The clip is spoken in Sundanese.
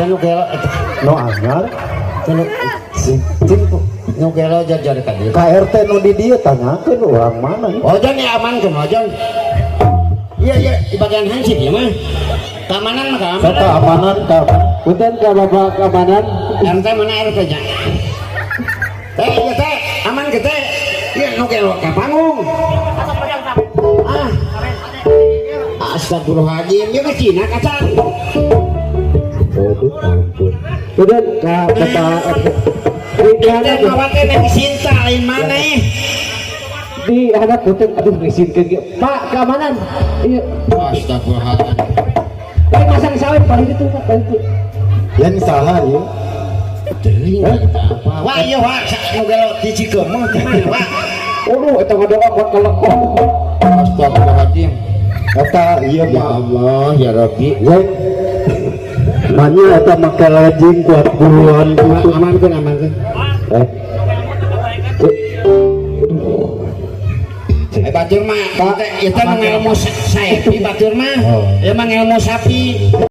Eta nu gelo eta. Nu anyar. Eta nu Cing nu gelo jajar ka dieu. Ka RT nu di dieu tanyakeun urang mana nih. Ojon ya, amankeun Ojon. Iya iya, di bagian hansip ya mah. Keamanan mah Sok keamanan. Keamanan ka. Punten ka Bapak keamanan. RT mana RT nya? Teh, iya teh, aman ke teh. Iya nu gelo ka panggung. Ah. Astagfirullahaladzim, dia ke Cina kacang. Aduh, ampun. Punten ka Bapak RT. Di Teh hadap mawa teh nek Sinta lain mana eh. Di hadap punten, aduh, ngisinkeun ge. Pak keamanan. Iya. Astagfirullahaladzim. Lain masang sawit paling itu, Pak, paling itu. Yang saha ieu? Teuing eta apa? Wah iya wah, nu gelo di Cikeumeuh teh mana wah. Aduh, eta ngadoa buat kelekong. Astagfirullahaladzim. Eta ieu Ya mah. Allah, ya Rabbi. Ye. Manya eta make legging kuat buruan gitu. Amankeun, amankeun. Eh. Eh, batur mah, eta mah ngelmu sapi batur mah. Oh. Ieu mah ngelmu sapi.